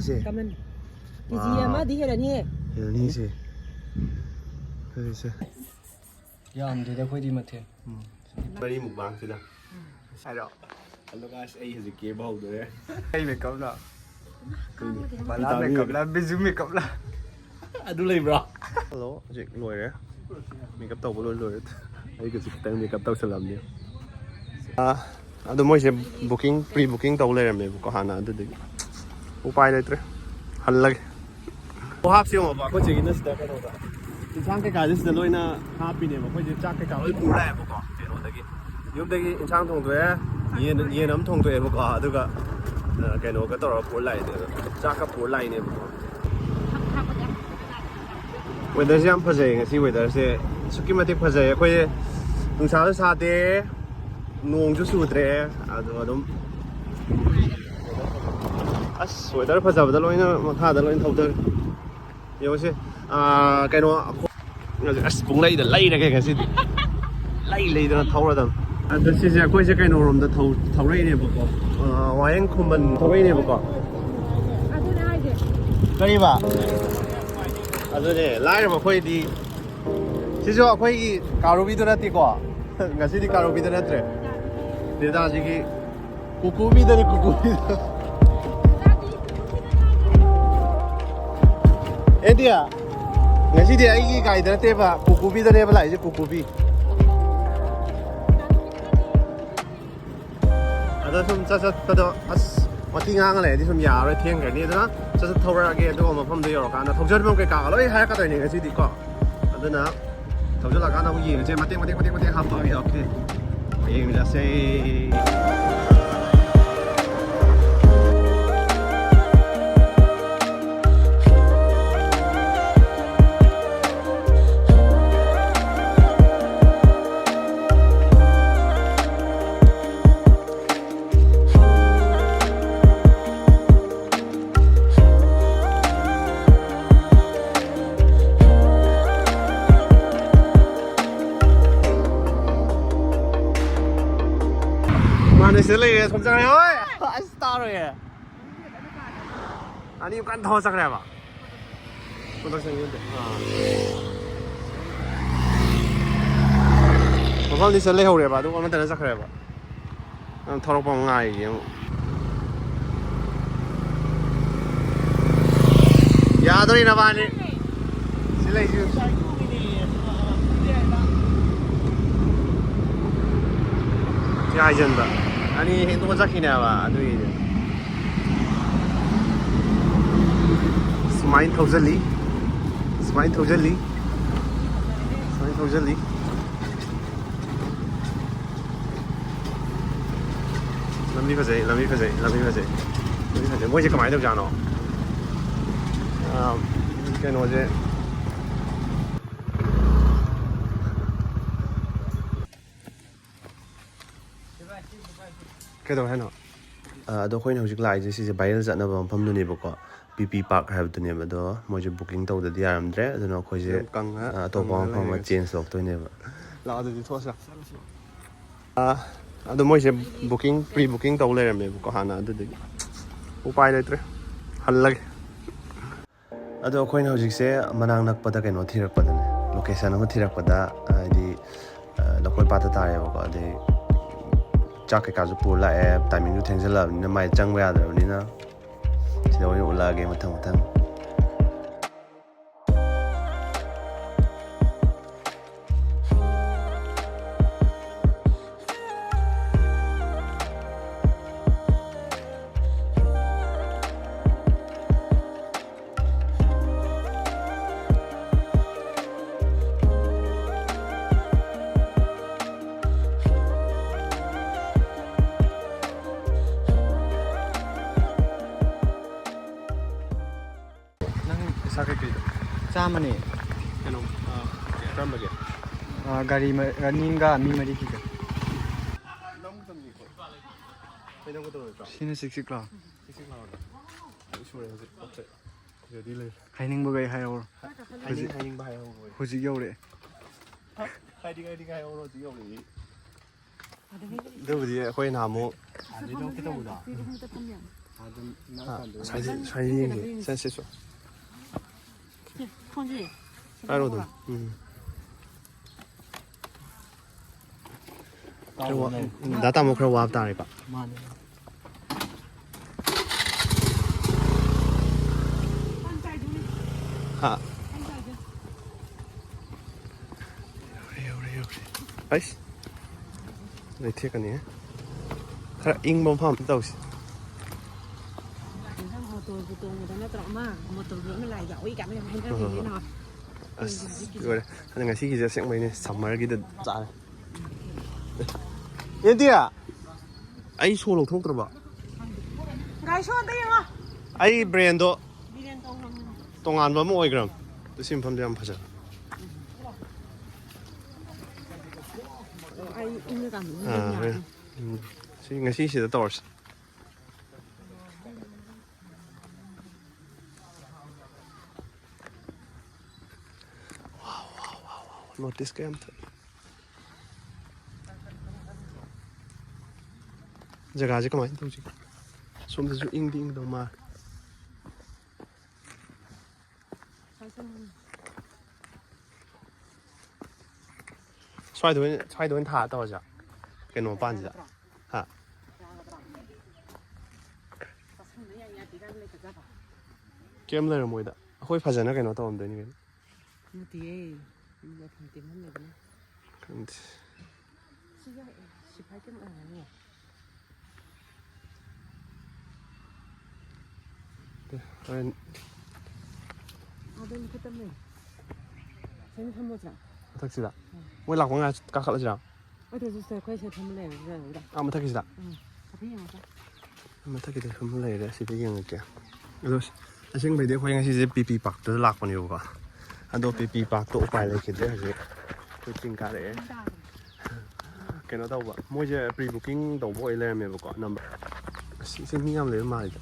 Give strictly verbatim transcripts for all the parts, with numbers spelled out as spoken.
ꯁꯦ꯫ ꯀꯃꯟ꯫ ꯀꯦ G ꯋꯥꯎ꯫ ꯑꯃꯗꯤ ꯍꯦꯜꯂꯅꯤꯌꯦ꯫ ꯍꯦꯜꯂꯅꯤ ꯁꯦ꯫ ꯁꯦ, ꯁꯦ꯫ ꯌꯥꯝꯗꯦꯗ ꯑꯩꯈꯣꯏꯗꯤ ꯃꯊꯦꯜ꯫ ꯎꯝ꯫ ꯃꯔꯤ ꯃꯨꯛꯕꯥꯡꯁꯤꯗ꯫ ꯍꯥꯏꯔꯣ꯫ Hello guys, ꯑꯩ ꯍꯧꯖꯤꯛ ꯀꯦꯕ ꯍꯧꯗꯣꯔꯦ꯫ ꯑꯩ ꯃꯦꯀꯞꯂꯣ? ꯕꯂꯥ ꯃꯦꯀꯞꯂ, ꯕꯤꯖꯨ ꯃꯦꯀꯞꯂ? ꯑꯗꯨ ꯂꯩꯕ꯭ꯔꯣ? Hello, ꯍꯧꯖꯤꯛ ꯂꯣꯏꯔꯦ꯫ ꯃꯦꯀꯞ ꯇꯧꯕ ꯂꯣꯏ ꯂꯣꯏꯔꯦ꯫ ꯑꯩꯒꯁꯨ ꯈꯤꯇꯪ ꯃꯦꯀꯞ ꯇꯧꯁꯜꯂꯝꯅꯤ꯫ ꯑꯥ, ꯑꯗꯣ ꯃꯣꯏꯁꯦ booking, pre booking ꯇꯧ ꯂꯩꯔꯝꯃꯦꯕꯀꯣ ꯍꯥꯟꯅ, ꯑꯗꯨꯗꯒꯤ ꯎꯄꯥꯏ ꯂꯩꯇ꯭ꯔꯦ, ꯍꯜꯂꯒꯦ꯫ ꯑꯣ, ꯍꯥꯞꯁꯤ ꯌꯦꯡꯉꯣꯕ, ꯑꯩꯈꯣꯏ ꯆꯦꯒꯤꯅ ꯁꯤꯗ ꯀꯩꯅꯣꯗ ꯏꯟꯁꯥꯡ ꯀꯩꯀꯥꯁꯦ ꯁꯤꯗ ꯂꯣꯏꯅ ꯍꯥꯞꯄꯤꯅꯦꯕ꯫ ꯑꯩꯈꯣꯏꯁꯦ ꯆꯥꯛ ꯀꯩꯀꯥ ꯂꯣꯏ ꯄꯨꯔ ꯂꯥꯛꯑꯦꯕꯀꯣ ꯀꯩꯅꯣꯗꯒꯤ, ꯌꯨꯝꯗꯒꯤ ꯏꯟꯁꯥꯡ ꯊꯣꯡꯗꯣꯛꯑꯦ, ꯌꯦꯟ, ꯌꯦꯟ ꯑꯃ ꯊꯣꯡꯗꯣꯛꯑꯦꯕꯀꯣ, ꯑꯗꯨꯒ ꯑ, ꯀꯩꯅꯣꯒ ꯇꯧꯔꯒ ꯄꯨꯔ ꯂꯥꯛꯏꯅꯦ, ꯑꯗꯣ ꯆꯥꯛꯀ ꯄꯨꯔ ꯂꯥꯛꯏꯅꯦꯕꯀꯣ꯫ Weatherꯁꯦ ꯌꯥꯝ ꯐꯖꯩ ꯉꯁꯤ, weatherꯁꯦ ꯑꯁꯨꯛꯀꯤ ꯃꯇꯤꯛ ꯐꯖꯩ꯫ ꯑꯩꯈꯣꯏ ꯅꯨꯡꯁꯥꯁꯨ ꯁꯥꯗꯦ, ꯅꯣꯡꯁꯨ ꯆꯨꯗ꯭ꯔꯦ, ꯑꯗꯣ ꯑꯗꯨꯝ ꯑꯁ, weather ꯐꯖꯕꯗ ꯂꯣꯏꯅ ꯃꯈꯥꯗ ꯂꯣꯏꯅ ꯊꯧꯗꯔꯦ꯫ ꯌꯦꯡꯉꯨꯁꯦ, ꯑꯥ, ꯀꯩꯅꯣ, ꯑꯩꯈꯣꯏ-, ꯑꯁ, ꯄꯨꯡꯂꯩꯗ ꯂꯩꯔꯒꯦ ꯉꯁꯤꯗꯤ꯫ ꯂꯩ ꯂꯩꯗꯅ ꯊꯧꯔꯗꯕꯅꯤ꯫ ꯑꯗꯣ ꯁꯤꯁꯦ ꯑꯩꯈꯣꯏꯁꯦ ꯀꯩꯅꯣꯔꯣꯝꯗ ꯊꯧ-, ꯊꯧꯔꯛꯏꯅꯦꯕꯀꯣ꯫ ꯑꯥ, ꯋꯥꯍꯦꯡ ꯈꯨꯃꯟ ꯊꯧꯔꯛꯏꯅꯦꯕꯀꯣ꯫ ꯑꯗꯨꯅꯦ ꯍꯥꯏꯁꯦ꯫ ꯀꯔꯤꯕ? ꯑꯗꯨꯅꯦ, ꯂꯥꯏꯔꯕ ꯑꯩꯈꯣꯏꯗꯤ ꯁꯤꯁꯨ ꯑꯩꯈꯣꯏꯒꯤ ꯀꯥꯔꯨꯕꯤꯗꯨ ꯅꯠꯇꯦꯀꯣ꯫ ꯉꯁꯤꯗꯤ ꯀꯥꯔꯨꯕꯤꯗ ꯅꯠꯇ꯭ꯔꯦ꯫ ꯗꯦꯗꯥꯖꯤꯒꯤ ꯀꯨꯀꯨꯕꯤꯗꯅꯤ, ꯀꯨꯀꯨꯕꯤꯗ꯫ ꯑꯦꯗꯤꯌꯥ, ꯉꯁꯤꯗꯤ ꯑꯩꯒꯤ ꯒꯥꯔꯤꯗ ꯅꯠꯇꯦꯕ, ꯀꯨꯀꯨꯕꯤꯗꯅꯦꯕ ꯂꯥꯛꯏꯁꯦ, ꯀꯨꯀꯨꯕꯤ꯫ ꯑꯗꯣ ꯁꯨꯝ ꯆꯠ ꯆꯠꯄꯗꯣ ꯑꯁ ꯋꯥꯊꯤ ꯉꯥꯡꯉ ꯂꯩꯔꯗꯤ ꯁꯨꯝ ꯌꯥꯔꯔꯣꯏ, ꯊꯦꯡꯈ꯭ꯔꯅꯤ꯫ ꯑꯗꯨꯅ ꯆꯠ ꯆꯠ ꯊꯧꯔꯛꯑꯒꯦ, ꯑꯗꯨꯒ ꯃꯐꯝꯗꯣ ꯌꯧꯔꯀꯥꯟꯗ ꯊꯧꯖꯟꯐꯝ ꯀꯩꯀꯥꯒ ꯂꯣꯏ ꯍꯥꯏꯔꯛꯀꯗꯣꯏꯅꯦ ꯉꯁꯤꯗꯤꯀꯣ꯫ ꯑꯗꯨꯅ ꯊꯧꯖꯜꯂꯀꯥꯟꯗ ꯑꯃꯨꯛ ꯌꯦꯡꯉꯁꯦ꯫ ꯃꯇꯦꯛ ꯃꯇꯦꯛ ꯃꯇꯦꯛ ꯃꯇꯦꯛ ꯍꯥꯞꯄꯛꯑꯒꯦ꯫ ꯑꯣꯀꯦ, ꯌꯦꯡꯉꯁꯦ꯫ ꯃꯥꯅꯦ, ꯁꯤꯗ ꯂꯩꯔꯦ, ꯁꯣꯝ ꯆꯪꯉꯦ꯫ ꯍꯣꯏ, ꯑꯁ, ꯇꯥꯔꯣꯏꯌꯦ꯫ ꯑꯅꯤ ꯀꯟꯅ ꯊꯧꯔ ꯆꯠꯈ꯭ꯔꯦꯕ꯫ ꯄ꯭ꯔꯣꯗꯛꯁꯟꯒꯤ ꯅꯠꯇꯦ꯫ ꯑꯥ꯫ ꯃꯐꯝꯗꯤ ꯁꯤꯗ ꯂꯩꯍꯧꯔꯦꯕ, ꯑꯗꯨꯒ ꯑꯃꯠꯇꯅ ꯆꯠꯈ꯭ꯔꯦꯕ꯫ ꯅꯪ ꯊꯧꯔꯛꯄ ꯑꯃ ꯉꯥꯏꯔꯤꯒꯦ ꯑꯃꯨꯛ꯫ ꯌꯥꯗꯣꯔꯤ ꯅꯕꯥꯅꯤ꯫ ꯁꯤ ꯂꯩꯁꯤ꯫ ꯁꯤ ꯍꯥꯏꯖꯟꯕ꯫ ꯑꯅꯤ ꯍꯦꯟꯗꯣꯛꯑ ꯆꯠꯈꯤꯅꯦꯕ ꯑꯗꯨꯒꯤꯅꯦ꯫ ꯁꯨꯃꯥꯏꯅ ꯊꯧꯖꯜꯂꯤ꯫ ꯁꯨꯃꯥꯏꯅ ꯊꯧꯖꯜꯂꯤ꯫ ꯁꯨꯃꯥꯏꯅ ꯊꯧꯖꯜꯂꯤ꯫ ꯂꯝꯕꯤ ꯐꯖꯩ, ꯂꯝꯕꯤ ꯐꯖꯩ, ꯂꯝꯕꯤ ꯐꯖꯩ, ꯂꯝꯕꯤ ꯐꯖꯩ꯫ ꯃꯣꯏꯁꯦ ꯀꯃꯥꯏꯅ ꯇꯧꯖꯥꯠꯅꯣ? ꯑꯥ, ꯀꯩꯅꯣꯁꯦ꯫ ꯀꯩꯗꯧꯔꯦ ꯍꯥꯏꯅꯣ? ꯑꯥ, ꯑꯗꯣ ꯑꯩꯈꯣꯏꯅ ꯍꯧꯖꯤꯛ ꯂꯥꯛꯏꯁꯦ ꯁꯤꯁꯦ viral ꯆꯠꯅꯕ ꯃꯐꯝꯗꯨꯅꯦꯕꯀꯣ, ꯄꯤ ꯄꯤ ꯄꯥꯔꯛ ꯍꯥꯏꯕꯗꯨꯅꯦꯕ꯫ ꯑꯗꯣ ꯃꯣꯏꯁꯦ ꯕꯨꯀꯤꯡ ꯇꯧꯗꯗꯤ ꯌꯥꯔꯝꯗ꯭ꯔꯦ, ꯑꯗꯨꯅ ꯑꯩꯈꯣꯏꯁꯦ, ꯌꯥꯝ ꯀꯪꯉ-, ꯑꯥ, ꯑꯇꯣꯞꯄ ꯀꯪꯉ ꯃꯐꯝ ꯑꯃ ꯂꯩꯔꯦ꯫ ꯆꯦꯟꯖ ꯇꯧꯔꯛꯇꯣꯏꯅꯦꯕ꯫ ꯂꯥꯛꯑꯣ, ꯑꯗꯨꯗꯤ ꯊꯣꯛꯑꯁꯤꯔ? ꯑꯥ, ꯑꯗꯣ ꯃꯣꯏꯁꯦ ꯕꯨꯀꯤꯡ, ꯄ꯭ꯔꯤ ꯕꯨꯀꯤꯡ ꯇꯧ ꯂꯩꯔꯝꯃꯦꯕꯀꯣ ꯍꯥꯟꯅ, ꯑꯗꯨꯗꯒꯤ ꯎꯄꯥꯏ ꯂꯩꯇ꯭ꯔꯦ, ꯍꯜꯂꯒꯦ꯫ ꯑꯗꯣ ꯑꯩꯈꯣꯏꯅ ꯍꯧꯖꯤꯛꯁꯦ ꯃꯅꯥꯛ ꯅꯛꯄꯗ ꯀꯩꯅꯣ ꯊꯤꯔꯛꯄꯗꯅꯦ, ꯂꯣꯀꯦꯁꯟ ꯑꯃ ꯊꯤꯔꯛꯄꯗ, ꯍꯥꯏꯗꯤ, ꯑ, ꯂꯧꯀꯣꯏ ꯄꯥꯠꯇ ꯇꯥꯔꯦꯕꯀꯣ꯫ ꯑꯗꯩ ꯆꯥꯛ ꯀꯩꯀꯥꯁꯨ ꯄꯨꯔ ꯂꯥꯛꯑꯦ, ꯇꯥꯏꯃꯤꯡꯁꯨ ꯊꯦꯡꯖꯤꯜꯂꯛꯑꯕꯅꯤꯅ ꯃꯥꯏ ꯆꯪꯕ ꯌꯥꯗ꯭ꯔꯕꯅꯤꯅ ꯁꯤꯗ ꯑꯣꯏꯅ ꯎꯠꯂꯛꯑꯒꯦ ꯃꯊꯪ ꯃꯊꯪ꯫ ꯅꯪ ꯄꯩꯁꯥ ꯀꯩꯀꯩꯗꯣ? ꯆꯥꯝꯃꯅꯦ꯫ ꯀꯩꯅꯣ, ꯑꯥ, ꯀꯔꯝꯕꯒꯤ? ꯑꯥ, ꯒꯥꯔꯤ ꯃ-, ꯒꯥꯔꯤ ꯃꯅꯤꯡꯒ ꯃꯤ ꯃꯔꯤꯒꯤꯒ꯫ ꯅꯪ ꯃꯇꯝꯒꯤ ꯄꯣꯠ꯫ ꯀꯩ ꯅꯪ ꯀꯩꯗꯧꯔꯣꯏꯗ꯭ꯔꯣ? ꯁꯤꯅ ꯁꯤꯛ ꯁꯤꯛ ꯂꯥꯎ꯫ ꯁꯤꯛ ꯁꯤꯛ ꯂꯥꯎꯔꯗ꯫ ꯂꯣꯏ ꯁꯨꯔꯦ ꯍꯧꯖꯤꯛ꯫ ꯑꯣꯀꯦ꯫ ꯔꯦꯗꯤ ꯂꯩꯔꯦ꯫ ꯍꯥꯏꯅꯤꯡꯕꯈꯩ ꯍꯥꯏꯍꯧꯔꯣ꯫ ꯍꯥꯏꯅꯤꯡ-, ꯍꯧꯖꯤꯛ, ꯍꯥꯏꯅꯤꯡꯕ ꯍꯥꯏꯍꯧꯔꯣ꯫ ꯍꯧꯖꯤꯛ ꯌꯧꯔꯛꯑꯦ꯫ ꯍꯥꯏꯗꯤ, ꯍꯥꯏꯗꯤ ꯍꯥꯏꯍꯧꯔꯣ, ꯍꯧꯖꯤꯛ ꯌꯧꯔꯛꯑꯦ꯫ ꯑꯗꯨꯕꯨꯗꯤ ꯑꯩꯈꯣꯏ ꯅꯍꯥꯟꯃꯨꯛ ꯑꯗꯩ ꯂꯧꯀꯦ ꯇꯧꯕꯗꯣ꯫ ꯑꯗꯨꯝ ꯅꯛꯑꯀꯥꯟꯗ ꯑꯥ, ꯑꯣꯏꯅ ꯁ꯭ꯋꯥꯏꯗ, ꯁ꯭ꯋꯥꯏꯗ ꯌꯦꯡꯒꯦ꯫ ꯁꯦ, ꯁꯦ, ꯁꯦ꯫ ꯐꯣꯟꯁꯦ ꯄꯥꯏꯔꯣ ꯑꯗꯨꯝ꯫ ꯎꯝ꯫ ꯈꯔ ꯋꯥ-, ꯗꯥ ꯇꯥꯃꯣ ꯈꯔ ꯋꯥꯕ ꯇꯥꯔꯦꯀꯣ꯫ ꯃꯥꯅꯦ꯫ ꯍꯥ꯫ ꯌꯧꯔꯦ, ꯌꯧꯔꯦ, ꯌꯧꯔꯦ꯫ ꯑꯩꯁ꯫ ꯂꯩꯊꯦꯛꯀꯅꯤ꯫ ꯈꯔ ꯏꯪꯕ ꯃꯐꯝ ꯑꯝꯗ ꯇꯧꯁꯤ꯫ ꯃꯣꯇꯣꯔꯕꯨ ꯇꯣꯡꯕꯗ ꯅꯠꯇ꯭ꯔꯣ ꯑꯃ, ꯃꯣꯇꯣꯔꯕꯨ ꯑꯃ ꯂꯥꯏ ꯌꯥꯎꯏ ꯀꯥꯏꯅ ꯌꯥꯝ ꯍꯥꯏꯅꯕꯅꯤꯅ꯫ ꯑꯁ, ꯂꯣꯏꯔꯦ꯫ ꯑꯗ ꯉꯁꯤꯒꯤꯁꯦ ꯑꯁꯦꯡꯕꯩꯅꯦ, summerꯒꯤꯗ ꯆꯥꯔꯦ꯫ ꯑꯦ, ꯑꯦꯟꯗꯤ! ꯑꯩ ꯁꯣ ꯂꯧꯊꯣꯛꯇ꯭ꯔꯕ? ꯒꯥꯔꯤ ꯁꯣ ꯑꯝꯇ ꯌꯦꯡꯉꯣ꯫ ꯑꯩ brainꯗꯣ ꯕꯤꯔꯦꯟ ꯇꯧꯈ꯭ꯔꯕꯅꯤ꯫ ꯇꯣꯉꯥꯟꯕ ꯑꯃ ꯑꯣꯏꯈ꯭ꯔꯕ꯫ ꯑꯗꯨ ꯁꯤ ꯃꯐꯝꯗꯣ ꯌꯥꯝ ꯐꯖꯕ꯫ ꯑꯩ ꯏꯪꯉꯀꯥꯟꯗ ꯑꯥ, ꯌꯦꯡ ꯌꯥꯅꯤ꯫ ꯎꯝ, ꯁꯤ ꯉꯁꯤ ꯁꯤꯗ ꯇꯧꯔꯁꯤ꯫ Wow, wow, wow, wow. Notice ꯀ ꯌꯥꯝ ꯇꯧꯏ꯫ ꯖꯒꯥꯁꯦ ꯀꯃꯥꯏꯅ ꯇꯧꯁꯤꯒꯦ? ꯁꯣꯝꯗꯁꯨ ꯏꯪꯗꯤ ꯏꯪꯗꯧ ꯃꯥꯜꯂꯦ꯫ ꯁ꯭ꯋꯥꯏꯗ ꯑꯣꯏꯅ, ꯁ꯭ꯋꯥꯏꯗ ꯑꯣꯏꯅ ꯊꯥꯔ ꯇꯧꯔꯁꯤꯔꯥ? ꯀꯩꯅꯣ ꯃꯄꯥꯟꯁꯤꯗ꯫ ꯍꯥ? ꯀꯩꯝ ꯂꯩꯔꯝꯃꯣꯏꯗ꯫ ꯑꯩꯈꯣꯏ ꯐꯖꯅ ꯀꯩꯅꯣ ꯇꯧꯔꯝꯗꯣꯏꯅꯤ ꯀꯩꯅꯣ꯫ ꯅꯠꯇꯤꯌꯦ꯫ ꯃꯤ ꯋꯥꯊꯤ ꯇꯦꯝꯍꯜꯂꯦꯗꯅ꯫ ꯈꯪꯗꯦ꯫ ꯁꯤ ꯌꯥꯏ, ꯁꯤꯐꯥꯏ ꯀꯩꯅꯣ ꯑꯣꯏꯔꯝꯒꯅꯤ꯫ ꯑꯦ, ꯍꯣꯔꯦꯟ꯫ ꯑꯗꯨ ꯃꯊꯛꯇ ꯑꯃ ꯂꯩ꯫ ꯁꯤꯗ ꯐꯝꯃꯁꯤꯔꯥ? ꯃꯊꯛꯁꯤꯗ? ꯎꯝ꯫ ꯃꯣꯏ ꯂꯥꯛꯄ ꯉꯥꯏ ꯀꯥꯈꯠꯂꯁꯤꯔꯥ? ꯑꯗꯨꯁꯨ ꯁꯤꯗ ꯑꯩꯈꯣꯏ ꯁꯤꯗ ꯐꯝꯃ ꯂꯩꯔꯁꯤꯔꯥ ꯑꯗꯨꯗ? ꯑꯥ, ꯃꯊꯛꯀꯤꯁꯤꯗ? ꯎꯝ꯫ ꯍꯥꯏꯐꯦꯠ ꯌꯦꯡꯉꯨꯁꯦ꯫ ꯃꯊꯛꯀꯤꯗ ꯐꯝꯃ ꯂꯩꯔꯦ, ꯁꯤꯗ ꯌꯦꯡꯉꯛꯀꯦ꯫ ꯑꯗꯣ ꯑꯁꯦꯡꯕꯩꯗꯤ ꯑꯩꯈꯣꯏ ꯉꯁꯤꯁꯦ ꯄꯤ ꯄꯤ ꯄꯥꯔꯛꯇ ꯂꯥꯛꯄꯅꯦꯕꯀꯣ꯫ ꯑꯗꯣ ꯄꯤ ꯄꯤ ꯄꯥꯔꯛꯇꯣ ꯎꯄꯥꯏ ꯂꯩꯈꯤꯗ꯭ꯔꯦ ꯍꯧꯖꯤꯛ꯫ ꯑꯩꯈꯣꯏ ꯆꯤꯡ ꯀꯥꯔꯛꯑꯦ꯫ ꯆꯤꯡ ꯀꯥꯔꯛꯑꯦ꯫ ꯀꯩꯅꯣ ꯇꯧꯕ, ꯃꯣꯏꯁꯦ pre booking ꯇꯧꯕ ꯑꯣꯏ ꯂꯩꯔꯝꯃꯦꯕꯀꯣ, number꯫ ꯑꯁ, ꯁꯤꯁꯦ ꯃꯤ ꯌꯥꯝ ꯂꯩꯕ ꯃꯥꯜꯂꯤꯗ꯫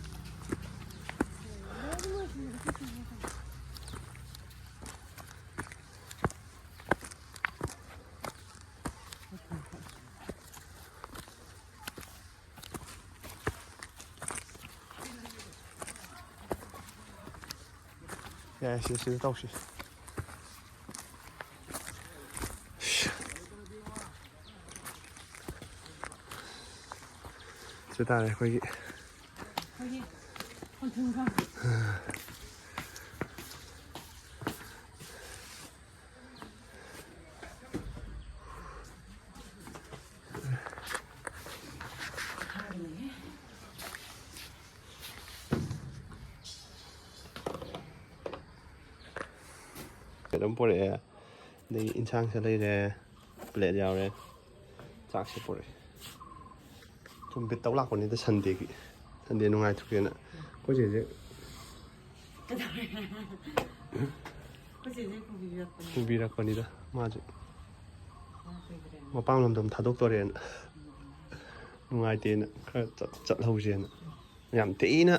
ꯌꯥꯏ, ꯁꯤ, ꯁꯤꯗ ꯇꯧꯁꯤ꯫ ꯁꯤ ꯇꯥꯔꯦ ꯑꯩꯈꯣꯏꯒꯤ꯫ ꯑꯩꯈꯣꯏꯒꯤ ꯀꯣꯟꯊꯨꯡꯒ꯫ ꯑꯗꯨꯝ ꯄꯨꯔꯛꯑꯦ꯫ ꯑꯗꯩ ꯏꯟꯁꯥꯡꯁꯦ ꯂꯩꯔꯦ, ꯄ꯭ꯂꯦꯠ ꯌꯥꯎꯔꯦ, ꯆꯥꯛꯁꯦ ꯄꯨꯔꯛꯑꯦ꯫ ꯁꯨꯝ ꯕꯤꯠ ꯇꯧ ꯂꯥꯛꯄꯅꯤꯗ ꯁꯟꯗꯦꯒꯤ, ꯁꯟꯗꯦ ꯅꯨꯡꯉꯥꯏꯊꯣꯛꯀꯦꯅ꯫ ꯑꯩꯈꯣꯏ ꯆꯦꯁꯦ ꯀꯩꯗꯧꯔꯦ? ꯑꯩꯈꯣꯏ ꯆꯦꯁꯦ ꯄꯨꯕꯤꯔꯛꯄꯅꯦ꯫ ꯄꯨꯕꯤꯔꯛꯄꯅꯤꯗ ꯃꯥꯁꯨ꯫ ꯃꯥ ꯀꯨꯏꯗ꯭ꯔꯦꯅꯦ꯫ ꯃꯄꯥꯝ ꯂꯝꯗꯝ ꯊꯥꯗꯣꯛꯇꯣꯔꯦꯅ꯫ ꯎꯝ꯫ ꯅꯨꯡꯉꯥꯏꯇꯦꯅ ꯈꯔ ꯆꯠ-, ꯆꯠꯍꯧꯁꯦꯅ꯫ ꯌꯥꯝ ꯊꯤꯅ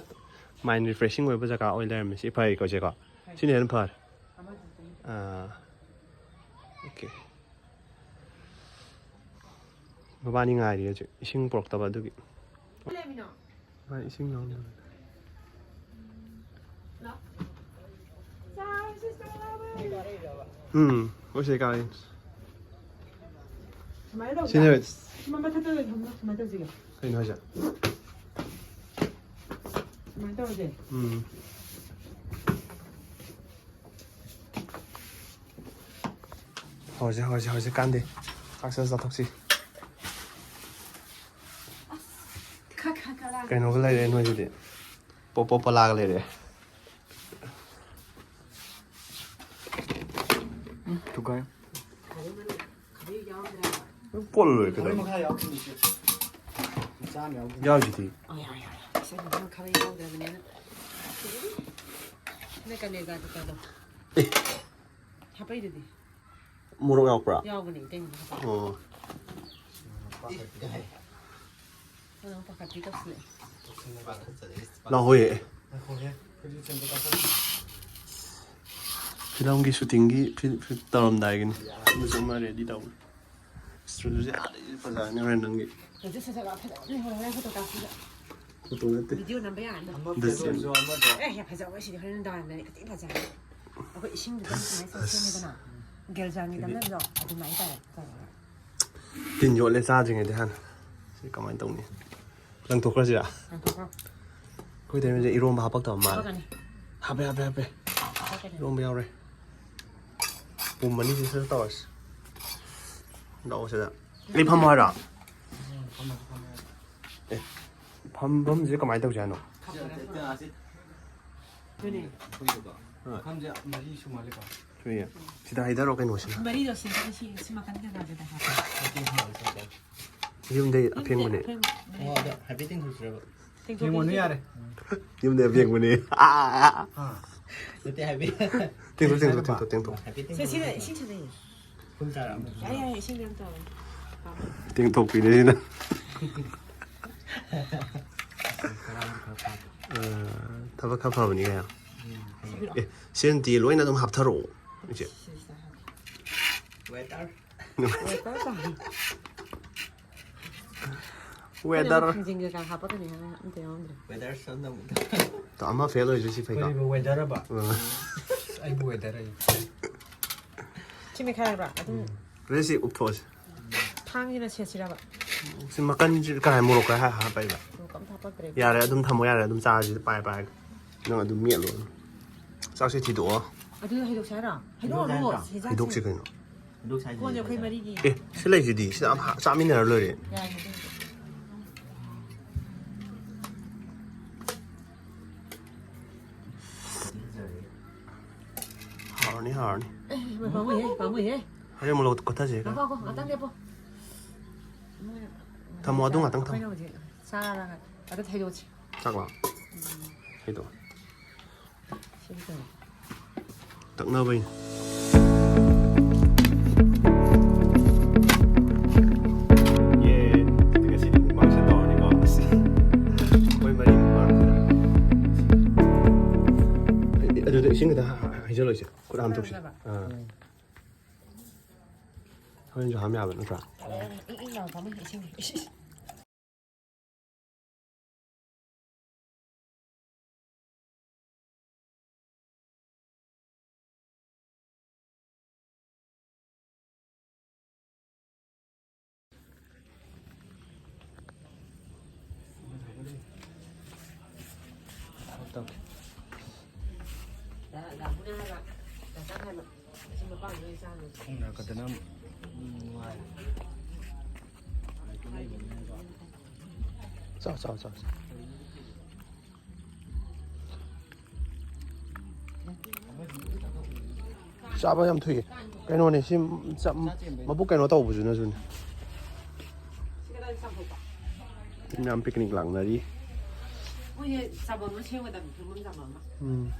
mind refreshing ꯑꯣꯏꯕ ꯖꯒꯥ ꯑꯣꯏ ꯂꯩꯔꯝꯃꯦ꯫ ꯁꯤ ꯐꯩꯀꯣ, ꯁꯦꯀꯣ? ꯐꯩ꯫ ꯁꯤꯅ ꯍꯦꯟꯅ ꯐꯔꯦ꯫ ꯑꯃꯗꯨꯗꯤ꯫ ꯑꯥ, ꯑꯣꯀꯦ꯫ ꯃꯕꯥꯅꯤ ꯉꯥꯏꯔꯤ ꯍꯧꯖꯤꯛ, ꯏꯁꯤꯡ ꯄꯨꯔꯛꯇꯕ ꯑꯗꯨꯒꯤ꯫ ꯂꯩꯃꯤꯅꯣ? ꯃꯥ ꯏꯁꯤꯡ ꯂꯧꯅꯕ꯫ ꯂꯥꯛ꯫ ꯆꯥꯔꯁꯤ, ꯆꯥꯔꯁꯤ꯫ ꯎꯝ, ꯑꯩꯈꯣꯏ ꯁꯤꯗ ꯀꯥꯔꯤ꯫ ꯁꯨꯃꯥꯏꯅ ꯇꯧꯁꯦ꯫ ꯁꯤꯅꯦ꯫ ꯁꯤ ꯃꯊꯛꯇ ꯑꯣꯏꯅ ꯊꯝꯃꯣ꯫ ꯁꯨꯃꯥꯏꯅ ꯇꯧꯁꯤꯒꯦ꯫ ꯀꯩꯅꯣ ꯍꯥꯏꯁꯦ? ꯁꯨꯃꯥꯏꯅ ꯇꯧꯔꯁꯦ꯫ ꯎꯝ꯫ ꯍꯧꯔꯁꯦ, ꯍꯧꯔꯁꯦ, ꯍꯧꯔꯁꯦ, ꯀꯥꯟꯗꯦ꯫ ꯆꯥꯛ ꯁꯠ ꯆꯥꯊꯣꯛꯁꯤ꯫ ꯈ, ꯈ, ꯈ ꯂꯥꯡ꯫ ꯀꯩꯅꯣꯒ ꯂꯩꯔꯦ ꯅꯣꯏꯒꯤꯗꯤ꯫ ꯄꯣꯄꯣ ꯄꯂꯥꯒ ꯂꯩꯔꯦ꯫ ꯎꯝ, ꯊꯨꯒꯥꯏ꯫ ꯄꯣꯠ ꯂꯣꯏꯔꯦ ꯀꯩꯗꯧꯔꯒꯦ? ꯃꯈꯥ ꯌꯥꯎꯗ꯭ꯔꯤꯅꯦ ꯏꯆꯦ꯫ ꯃꯆꯥ ꯑꯃ ꯌꯥꯎꯗ꯭ꯔꯤ꯫ ꯌꯥꯎꯔꯤꯁꯤꯗꯤ꯫ ꯑꯣ, ꯌꯥꯎꯔꯦ, ꯌꯥꯎꯔꯦ꯫ ꯑꯁ, ꯑꯩꯅ ꯅꯪ ꯈꯔ ꯌꯥꯎꯗ꯭ꯔꯕꯅꯦꯅ꯫ ꯅꯣꯏ ꯀꯂꯦꯖꯥꯗꯣ ꯆꯥꯗꯣ꯫ ꯑꯦ꯫ ꯍꯥꯞꯄꯛꯏꯗꯨꯗꯤ꯫ ꯃꯣꯔꯣꯛ ꯌꯥꯎꯕ꯭ꯔꯥ? ꯌꯥꯎꯕꯅꯦ, ꯏꯇꯩꯅ ꯍꯥꯞꯄꯛꯄ꯫ ꯑꯣ꯫ ꯅꯪ ꯄꯥꯈꯠꯄꯤ ꯇꯧꯁꯤꯜꯂꯛꯑꯦ꯫ ꯂꯥꯛꯍꯣꯏꯌꯦ꯫ ꯉꯥꯏꯈꯣꯍꯦ, ꯐꯨꯔꯤꯠ ꯆꯦꯟꯕ ꯀꯥꯈꯠꯈꯤ꯫ ꯐꯤꯂꯝꯒꯤ ꯁꯨꯇꯤꯡꯒꯤ ꯐꯤ-, ꯐꯤ-, ꯇꯧꯔꯝꯗꯥꯏꯒꯤꯅꯤ꯫ ꯑꯗꯨꯁꯨ ꯑꯃ ꯔꯦꯗꯤ ꯇꯧꯔꯤ꯫ ꯏꯁꯇꯨꯗꯤꯑꯣꯁꯦ ꯑꯥꯗꯩ ꯐꯖꯔꯅꯤ ꯍꯣꯔꯦꯟ ꯅꯪꯒꯤ꯫ ꯍꯧꯖꯤꯛ ꯁꯠ ꯁꯠ ꯂꯥꯎ ꯐꯖꯕꯅꯤ, ꯍꯣꯔꯦꯟ ꯐꯣꯇꯣ ꯀꯥꯞꯄꯗ꯫ ꯐꯣꯇꯣ ꯅꯠꯇꯦ꯫ ꯚꯤꯗꯤꯑꯣ ꯅꯝꯕ ꯌꯥꯔꯅꯤ꯫ ꯑꯃ ꯗ꯭ꯔꯦꯁ ꯐꯖꯕꯁꯨ ꯑꯃꯗ꯫ ꯑꯦ, ꯌꯥꯝ ꯐꯖꯕ ꯁꯤꯗꯤ ꯍꯣꯔꯦꯟ ꯅꯨꯡꯗꯥꯡꯋꯥꯏꯔꯝꯗꯅꯤ ꯈꯇꯤ ꯐꯖꯔꯅꯤ꯫ ꯑꯩꯈꯣꯏ ꯏꯁꯤꯡꯗꯨꯗ ꯁꯨꯃꯥꯏꯅ ꯁꯦꯝꯃꯦꯗꯅ, ꯒꯦꯜꯖꯥꯡꯒꯤ ꯁꯤꯗꯤ ꯇꯝꯅꯕꯗꯣ ꯑꯗꯨꯃꯥꯏꯅ ꯇꯧꯔꯦ꯫ ꯇꯤꯟ ꯌꯣꯠꯂꯦ ꯆꯥꯗ꯭ꯔꯤꯉꯩꯗ ꯍꯥꯟꯅ꯫ ꯁꯤ ꯀꯃꯥꯏꯅ ꯇꯧꯅꯤ? ꯂꯪꯊꯣꯛꯈ꯭ꯔꯁꯤꯔꯥ? ꯂꯪꯊꯣꯛꯈ꯭ꯔꯣ꯫ ꯑꯩꯈꯣꯏ ꯇꯩꯃꯁꯦ ꯏꯔꯣꯝꯕ ꯍꯥꯄꯛꯇꯕ ꯃꯥꯜꯂꯦ꯫ ꯍꯥꯄꯛꯀꯅꯤ꯫ ꯍꯥꯄꯦ, ꯍꯥꯄꯦ, ꯍꯥꯄꯦ꯫ ꯍꯥꯄꯛꯀꯅꯤ꯫ ꯏꯔꯣꯝꯕ ꯌꯥꯎꯔꯦ꯫ ꯄꯨꯝꯃꯅꯤ ꯁꯤ ꯁꯠ ꯇꯧꯔꯁꯤ꯫ ꯂꯥꯛꯑꯣ ꯁꯤꯗ꯫ ꯑꯩ ꯐꯝꯃꯣ ꯍꯥꯏꯔꯣ? ꯑꯦ, ꯐꯝꯐꯝꯁꯦ ꯀꯃꯥꯏꯅ ꯇꯧꯁꯦ ꯍꯥꯏꯅꯣ? ꯑꯗꯨꯅꯦ꯫ ꯑꯥ꯫ ꯃꯐꯝꯁꯦ ꯃꯔꯤ ꯁꯨ ꯃꯥꯜꯂꯦꯀꯣ꯫ ꯁꯨꯏꯌꯦ꯫ ꯁꯤꯗ ꯍꯩꯊꯔꯣ ꯀꯩꯅꯣꯁꯤꯅ꯫ ꯃꯔꯤꯗꯣ ꯁꯤꯗ ꯁꯤ, ꯁꯤ ꯃꯈꯟ ꯀꯩꯀꯥꯁꯤꯗ ꯍꯥꯞꯄꯣ꯫ ꯌꯨꯝꯗꯩ ꯑꯐꯦꯡꯕꯅꯦ꯫ ꯑꯐꯦꯡꯕ꯫ ꯑꯣ, ꯑꯗꯣ ꯍꯥꯏꯐꯦꯠ ꯇꯤꯡꯊꯣꯛꯁꯤꯔꯕ? ꯇꯤꯡꯊꯣꯛꯀꯦ, ꯌꯦꯡꯉꯣꯅꯨ ꯇꯤꯡꯊꯣꯛꯀꯦ꯫ ꯌꯥꯔꯦ꯫ ꯌꯨꯝꯗꯩ ꯑꯐꯦꯡꯕꯅꯦ꯫ ꯑꯥ꯫ ꯍꯥ? ꯅꯠꯇꯦ, ꯍꯥꯏꯐꯦꯠ꯫ ꯇꯤꯡꯊꯣꯛ, ꯇꯤꯡꯊꯣꯛ, ꯇꯤꯡꯊꯣꯛ, ꯇꯤꯡꯊꯣꯛ꯫ ꯍꯥꯏꯐꯦꯠ ꯁꯦ, ꯁꯤꯅ ꯇꯤꯡꯊꯣꯛꯁꯤꯔꯕ? ꯏꯁꯤꯡ ꯁꯥꯟꯅꯩꯌꯦ꯫ ꯐꯨꯜ ꯆꯥꯔ ꯑꯃ ꯌꯥꯔꯦ, ꯊꯛꯁꯤꯔꯕ? ꯌꯥꯔꯦ, ꯏꯁꯤꯡꯗꯤ ꯑꯗꯨꯝ ꯇꯧꯔꯦ꯫ ꯇꯤꯡꯊꯣꯛꯄꯤꯅꯦ ꯁꯤꯅ꯫ ꯑ, ꯊꯕꯛ ꯈꯔ ꯐꯕꯅꯤ ꯀꯩꯅꯣ꯫ ꯎꯝ, ꯐꯩ꯫ ꯑꯦ, ꯁꯤꯅ ꯅꯠꯇꯦ, ꯂꯣꯏꯅ ꯑꯗꯨꯝ ꯍꯥꯞꯊꯔꯛꯑꯣ꯫ ꯏꯆꯦ꯫ ꯁꯤꯁꯤꯗ ꯍꯥꯞꯀꯦ꯫ ꯋꯦꯇꯔ꯫ ꯋꯦꯇꯔ ꯇꯥꯍꯜꯂꯣ꯫ ꯋꯦꯗꯔ꯫ ꯊꯥꯡꯖꯤꯡ ꯀꯩꯀꯥ ꯍꯥꯞꯄꯛꯀꯅꯤ ꯍꯥꯏꯅ ꯑꯝꯇ ꯌꯥꯎꯔꯝꯗ꯭ꯔꯦ꯫ ꯋꯦꯗꯔ ꯁꯟ ꯑꯃꯨꯛ꯫ ꯇ-, ꯑꯃ ꯐꯦꯜ ꯑꯣꯏꯔꯁꯨ ꯁꯤ ꯐꯩꯀꯣ꯫ ꯀꯔꯤꯕꯨ ꯋꯦꯗꯔ ꯑꯕ? ꯑ꯫ ꯑꯩꯕꯨ ꯋꯦꯗꯔ ꯑꯩ꯫ ꯁꯤ ꯃꯦꯠꯈꯥꯏꯔꯕ꯭ꯔꯥ? ꯑꯗꯨꯝ ꯎꯝ꯫ ꯔꯦꯁꯤ ꯎꯞꯊꯣꯛꯑꯁꯤ꯫ ꯊꯥꯡꯁꯤꯅ ꯁꯦꯠꯁꯤꯔꯕ? ꯁꯤ ꯃꯀꯟꯁꯤ ꯀꯅꯥ ꯃꯣꯔꯣꯛ ꯈꯔ ꯍꯥ-, ꯍꯥꯞꯄꯛꯏꯕ? ꯃꯣꯔꯣꯛ ꯑꯝꯇ ꯍꯥꯞꯄꯛꯇ꯭ꯔꯦ꯫ ꯌꯥꯔꯦ, ꯑꯗꯨꯝ ꯊꯝꯃꯣ, ꯌꯥꯔꯦ, ꯑꯗꯨꯝ ꯆꯥꯔꯁꯤ ꯄꯥꯏ ꯄꯥꯏꯔꯒ꯫ ꯅꯪ ꯑꯗꯨꯝ ꯃꯦꯠꯂꯣ꯫ ꯆꯥꯛꯁꯦ ꯊꯤꯗꯣꯛꯑꯣ꯫ ꯑꯗꯨ ꯍꯩꯗꯣꯛꯁꯦ ꯍꯥꯏꯔꯣ? ꯍꯩꯗꯣꯛꯑꯣ, ꯍꯩꯗꯣꯛꯁꯦ ꯍꯩꯗꯣꯛꯑꯣ, ꯍꯩꯗꯣꯛꯁꯦ꯫ ꯍꯩꯗꯣꯛꯁꯦ ꯀꯩꯅꯣ꯫ ꯍꯩꯗꯣꯛꯁꯦ ꯍꯥꯏꯁꯦ ꯀꯣꯟꯁꯦ ꯑꯩꯈꯣꯏ ꯍꯩꯗꯣꯛꯁꯦ꯫ ꯃꯔꯤꯒꯤ꯫ ꯑꯦ, ꯁꯤ ꯂꯩꯁꯤꯗꯤ, ꯁꯤꯗ ꯑꯝ ꯍꯥ-, ꯆꯥꯃꯤꯟꯅꯔ ꯂꯣꯏꯔꯦ꯫ ꯌꯥꯏ, ꯑꯗꯨꯕꯨꯗꯤ꯫ ꯍꯥꯎꯔꯅꯤ, ꯍꯥꯎꯔꯅꯤ꯫ ꯑꯦ, ꯄꯥꯝꯃꯨꯏꯍꯦ, ꯄꯥꯝꯃꯨꯏꯍꯦ꯫ ꯍꯣꯔꯦꯟ ꯑꯃꯨꯛ ꯂꯧ-, ꯀꯣꯠꯊꯁꯦ꯫ ꯉꯥꯏꯈꯣ, ꯉꯥꯏꯈꯣ, ꯉꯥꯛꯇꯪ ꯂꯦꯞꯄꯣ꯫ ꯊꯝꯃꯣ, ꯑꯗꯨ ꯉꯥꯛꯇꯪ ꯊꯝꯃꯣ꯫ ꯑꯩꯈꯣꯏꯅ ꯍꯧꯖꯤꯛ ꯆꯥꯔꯒ ꯑꯗꯨ ꯊꯩꯗꯣꯛꯁꯤ꯫ ꯆꯥꯛꯂꯣ? ꯎꯝ꯫ ꯊꯩꯗꯣꯛ꯫ ꯁꯤꯗꯤ ꯀꯩꯅꯣ? ꯇꯛꯅꯕꯩꯅꯤ꯫ ꯌꯦ, ꯉꯁꯤꯗꯤ mukbang ꯁꯦ ꯇꯧꯔꯅꯤꯀꯣ꯫ ꯑꯁ, ꯑꯩꯈꯣꯏ ꯃꯔꯤ mukbang ꯁꯤꯗ꯫ ꯑꯗꯨꯗ ꯏꯁꯤꯡ ꯈꯤꯇꯪ ꯍ-, ꯍ-, ꯍꯩꯖꯜꯂꯣ ꯏꯆꯦ꯫ ꯈꯨꯠ ꯍꯥꯝꯗꯣꯛꯁꯤ꯫ ꯍꯩꯖꯜꯂꯕ? ꯑꯥ꯫ ꯍꯣꯔꯦꯟꯁꯨ ꯍꯥꯝ ꯌꯥꯕ ꯅꯠꯇ꯭ꯔꯥ? ꯏꯪ ꯏꯪ ꯂꯥꯎ ꯄꯥꯝꯃꯨꯏ ꯏꯁꯤꯡ꯫ ꯏꯁ, ꯏꯁ꯫ ꯈꯣꯡꯅꯔꯛꯀꯗꯅ ꯅꯨꯡꯉꯥꯏ꯫ ꯆꯥꯎ, ꯆꯥꯎ, ꯆꯥꯎ, ꯆꯥꯎ꯫ ꯆꯥꯕ ꯌꯥꯝ ꯊꯨꯏ꯫ ꯀꯩꯅꯣꯅꯦ ꯁꯤ, ꯆ-, ꯃꯕꯨꯛ ꯀꯩꯅꯣ ꯇꯧꯕꯁꯤꯅꯁꯨꯅꯦ꯫ ꯃꯌꯥꯝ ꯄꯤꯛꯅꯤꯛ ꯂꯥꯛꯅꯔꯤ꯫ ꯃꯣꯏꯁꯦ ꯆꯥꯐꯝ ꯑꯃ ꯁꯦꯝꯒꯗꯕꯅꯤ, ꯐꯤꯂꯝ ꯆꯥꯐꯝ ꯑꯃ꯫ ꯎꯝ꯫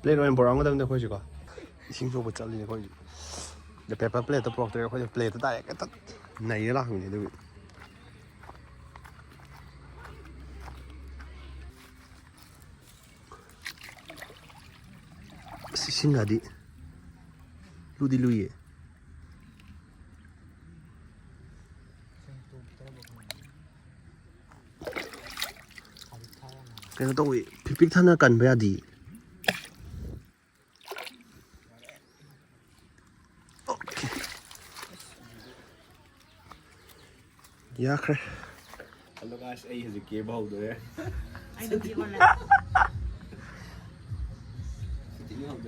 ꯄ꯭ꯂꯦꯠ ꯑꯣꯏꯅ ꯄꯨꯔꯛꯑꯝꯒꯗꯕꯅꯤ ꯑꯩꯈꯣꯏꯁꯤꯀꯣ꯫ ꯏꯁꯤꯡ ꯁꯣꯛꯄ ꯆꯠꯂꯤꯅꯦ ꯑꯩꯈꯣꯏꯁꯦ꯫ ꯑꯗ ꯄꯦꯄꯔ ꯄ꯭ꯂꯦꯠꯇꯣ ꯄꯨꯔꯛꯇ꯭ꯔꯦ, ꯑꯩꯈꯣꯏꯁꯦ ꯄ꯭ꯂꯦꯠꯇ ꯗꯥꯏꯔꯦꯛ ꯍꯦꯛꯇ ꯅꯩꯔ ꯂꯥꯛꯄꯅꯦ ꯑꯗꯨꯒꯤ꯫ ꯑꯁ, ꯏꯁꯤꯡꯒꯗꯤ ꯂꯨꯗꯤ ꯂꯨꯏꯌꯦ꯫ ꯀꯩꯅꯣ ꯇꯧꯋꯤ, ꯐꯤꯄꯤꯛ ꯊꯟꯅ ꯀꯟꯕ ꯌꯥꯗꯤ꯫ ꯑꯣꯀꯦ꯫ ꯌꯥꯈ꯭ꯔꯦ꯫ ꯑꯗꯣ ꯒꯥꯏꯁ, ꯑꯩ ꯍꯧꯖꯤꯛ ꯀꯦꯕ ꯍꯧꯗꯣꯔꯦ꯫ ꯑꯩ ꯅꯨꯄꯤ ꯑꯣꯜꯂꯦ꯫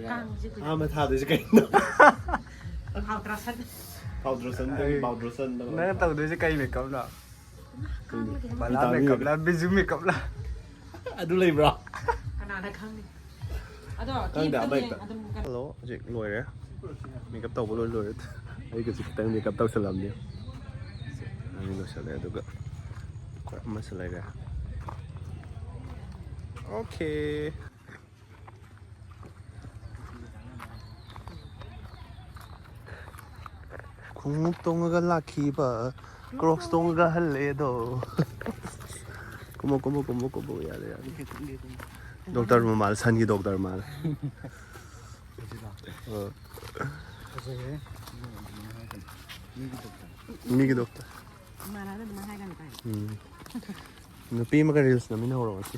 ꯀꯥꯡꯁꯦ ꯀꯨꯏ- ꯑꯍꯥꯟꯕ ꯊꯥꯗꯣꯏꯁꯦ ꯀꯩꯅꯣ? ꯐꯥꯎꯟꯗꯦꯁꯟ꯫ ꯐꯥꯎꯟꯗꯦꯁꯟꯗꯒꯤ ꯑꯩ ꯐꯥꯎꯟꯗꯦꯁꯟꯗ ꯅꯪꯅ ꯇꯧꯗꯣꯏꯁꯦ ꯀꯩ ꯃꯦꯀꯞꯅꯣ? ꯈꯪꯗꯦ꯫ ꯕꯂꯥ ꯃꯦꯀꯞꯂ, ꯕꯤꯖꯨ ꯃꯦꯀꯞꯂ? ꯑꯗꯨ ꯂꯩꯕ꯭ꯔꯣ? ꯀꯅꯥꯅ ꯈꯪꯅꯤ? ꯑꯗꯣ ꯈꯪꯗꯦ, ꯀꯦꯞꯇꯨꯗꯤ ꯑꯃ ꯍꯦꯛꯇ꯫ ꯑꯗꯨꯝ ꯀꯩꯅꯣ ꯍꯜꯂꯣ, ꯍꯧꯖꯤꯛ ꯂꯣꯏꯔꯦ꯫ ꯃꯦꯀꯞ ꯇꯧꯕ ꯂꯣꯏ ꯂꯣꯏꯔꯦ꯫ ꯑꯩꯒꯁꯦ ꯈꯤꯇꯪ ꯃꯦꯀꯞ ꯇꯧꯁꯜꯂꯝꯅꯤ꯫ ꯑꯅꯤ ꯂꯣꯏꯁꯜꯂꯦ, ꯑꯗꯨꯒ ꯑꯩꯈꯣꯏ ꯑꯃꯁꯨ ꯂꯩꯔꯦ꯫ ꯑꯣꯀꯦ꯫ ꯈꯣꯡꯎꯞ ꯇꯣꯡꯉꯒ ꯂꯥꯛꯈꯤꯕ, ꯀ꯭ꯔꯣꯛꯁ ꯇꯣꯡꯉꯒ ꯍꯜꯂꯦꯗꯣ꯫ ꯀꯨꯝꯃꯣ, ꯀꯨꯝꯃꯣ, ꯀꯨꯝꯃꯣ, ꯀꯨꯝꯃꯣ, ꯌꯥꯔꯦ, ꯌꯥꯔꯦ꯫ ꯗꯣꯛꯇꯔ ꯃꯃꯥꯜ, ꯁꯟꯒꯤ ꯗꯣꯛꯇꯔ ꯃꯥꯜꯂꯦ꯫ ꯑ꯫ ꯐꯖꯩꯍꯦ꯫ ꯃꯤꯒꯤ ꯗꯣꯛꯇꯔ꯫ ꯃꯤꯒꯤ ꯗꯣꯛꯇꯔ꯫ ꯏꯃꯥꯟꯅꯕꯅ ꯑꯗꯨꯃꯥꯏꯅ ꯍꯥꯏꯒꯅꯨ ꯀꯥꯏꯅ꯫ ꯎꯝ꯫ ꯅꯨꯄꯤ ꯑꯃꯒ ꯔꯤꯜꯁ ꯅꯝꯃꯤꯟꯅꯍꯧꯔꯣ ꯉꯁꯤ꯫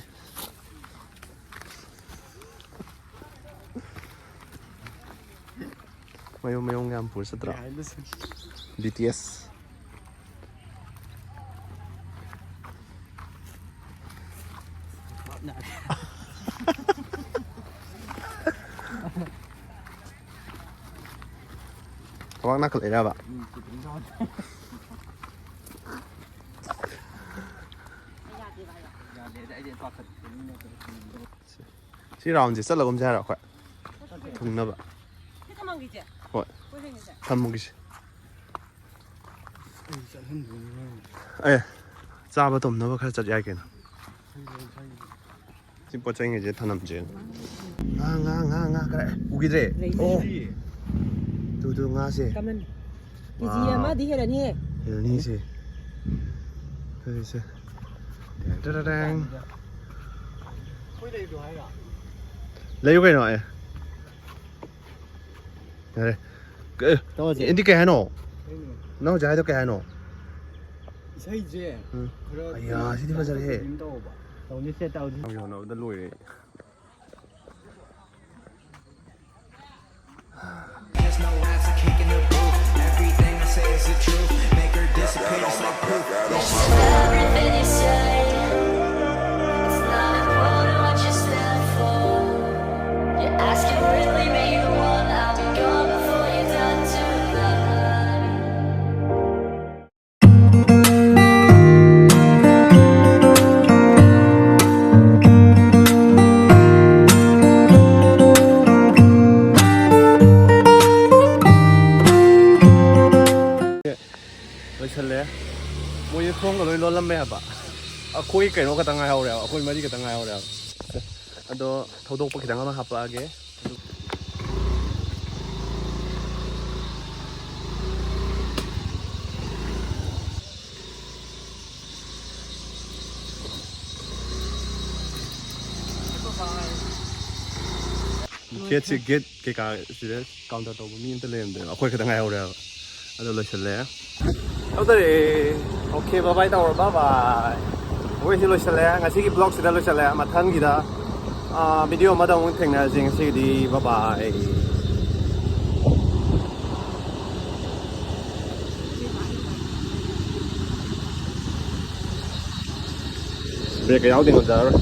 ꯃꯌꯨꯝ ꯃꯌꯨꯝꯒ ꯌꯥꯝ ꯄꯨꯔ ꯆꯠꯇ꯭ꯔꯣ? Behind the scenes. B T S. ꯅꯥꯀꯠꯂꯛꯏꯔꯕ? ꯌꯥꯗꯦꯗ, ꯑꯩꯗꯤ ꯄꯥꯈꯠꯄꯅꯤꯅ꯫ ꯁꯤ ꯔꯥꯎꯟꯁꯦ ꯆꯠꯂꯒꯨꯝꯁꯦ ꯍꯥꯏꯔꯣ ꯑꯩꯈꯣꯏ? ꯊꯨꯡꯅꯕ꯫ ꯁꯤ ꯊꯝꯃꯝꯈꯤꯁꯦ꯫ ꯍꯣꯏ꯫ ꯀꯣꯏ ꯂꯩꯉꯩꯁꯦ꯫ ꯊꯝꯃꯨꯒꯤꯁꯦ꯫ ꯑꯩ ꯆꯠꯍꯟꯗꯣꯏꯅꯤ꯫ ꯑꯦ, ꯆꯥꯕ ꯇꯨꯝꯅꯕ ꯈꯔ ꯆꯠ ꯌꯥꯏ ꯀꯩꯅꯣ꯫ ꯁꯤ ꯄꯣꯠ ꯆꯩꯉꯩꯁꯦ ꯊꯅꯝꯁꯦ꯫ ꯉꯥ, ꯉꯥ, ꯉꯥ, ꯉꯥ ꯈꯔ꯫ ꯑꯦ, ꯎꯈꯤꯗ꯭ꯔꯦ꯫ ꯂꯩ, ꯑꯣ, ꯂꯩ꯫ ꯇꯨ, ꯇꯨ, ꯉꯥꯁꯦ꯫ ꯀꯃꯟ꯫ ꯀꯦꯖꯤ ꯋꯥꯎ꯫ ꯑꯃꯗꯤ ꯍꯦꯜꯂꯅꯤꯍꯦ꯫ ꯍꯦꯜꯂꯅꯤꯁꯦ꯫ ꯁꯤꯁꯦ꯫ ꯇꯦꯡ, ꯇꯦꯡ, ꯇꯦꯡ꯫ ꯑꯩꯈꯣꯏ ꯂꯩꯕꯗꯣ ꯍꯥꯏꯔꯣ? ꯂꯩꯌꯨ ꯀꯩꯅꯣ, ꯑꯦ꯫ ꯌꯥꯔꯦ꯫ ꯀ-, ꯇꯧꯔꯁꯦ꯫ ꯑꯦꯟꯗꯤ ꯀꯩ ꯍꯥꯏꯅꯣ? ꯀꯩꯅꯣ? ꯅꯪ ꯍꯧꯖꯤꯛ ꯍꯥꯏꯗꯣ ꯀꯩ ꯍꯥꯏꯅꯣ? ꯏꯁꯩꯁꯦ ꯎꯝ꯫ ꯈꯔ ꯑꯌꯥ, ꯁꯤꯗꯤ ꯐꯖꯔꯦꯍꯦ꯫ ꯇꯧꯕ꯫ ꯇꯧꯅꯤꯁꯦ, ꯇꯧꯅꯤ꯫ ꯅꯪꯒꯤ ꯍꯣꯠꯅꯕꯗ ꯂꯣꯏꯔꯦ꯫ There's no rats, a kick in the booth. Everything I say is the truth. Make her disappear just like poof. Yeah, she's everything you say. It's not important what you stand for. You're asking, really me the one? I'll be gone before you're done tonight. ꯂꯣꯏꯁꯜꯂꯦ꯫ ꯃꯣꯏꯁꯦ ꯊꯣꯡꯒ ꯂꯣꯏ ꯂꯣꯜꯂꯝꯃꯦ ꯍꯥꯏꯕ꯫ ꯑꯩꯈꯣꯏ ꯀꯩꯅꯣ ꯈꯛꯇ ꯉꯥꯏꯍꯧꯔꯦꯕ, ꯑꯩꯈꯣꯏ ꯃꯔꯤ ꯈꯛꯇ ꯉꯥꯏꯍꯧꯔꯦꯕ꯫ ꯑꯗꯣ ꯊꯧꯗꯣꯛꯄ ꯈꯤꯇꯪ ꯑꯃ ꯍꯥꯞꯄꯛꯑꯒꯦ꯫ ꯒꯦꯠꯁꯦ, ꯒꯦꯠ ꯀꯩꯀꯥ ꯁꯤꯗ ꯀꯥꯎꯟꯇꯔ ꯇꯧꯕ ꯃꯤ ꯑꯝꯇ ꯂꯩꯔꯝꯗꯦꯕ, ꯑꯩꯈꯣꯏ ꯈꯛꯇ ꯉꯥꯏꯍꯧꯔꯦꯕ꯫ ꯑꯗꯣ ꯂꯣꯏꯁꯤꯜꯂꯦ꯫ ꯇꯧꯗꯔꯦ꯫ ꯑꯣꯀꯦ, bye bye ꯇꯧꯔꯣ, bye bye꯫ ꯑꯩꯈꯣꯏꯁꯤ ꯂꯣꯏꯁꯤꯜꯂꯦ, ꯉꯁꯤꯒꯤ ꯕ꯭ꯂꯣꯛꯁꯤꯗ ꯂꯣꯏꯁꯤꯜꯂꯦ꯫ ꯃꯊꯪꯒꯤꯗ ꯚꯤꯗꯤꯑꯣ ꯑꯃꯗ ꯑꯃꯨꯛ ꯊꯦꯡꯅꯔꯁꯤ꯫ ꯉꯁꯤꯒꯤꯗꯤ bye bye꯫ ꯕ꯭ꯔꯦꯛꯀ ꯌꯥꯎꯗꯦ, ꯉꯝꯖꯔꯔꯣꯏ꯫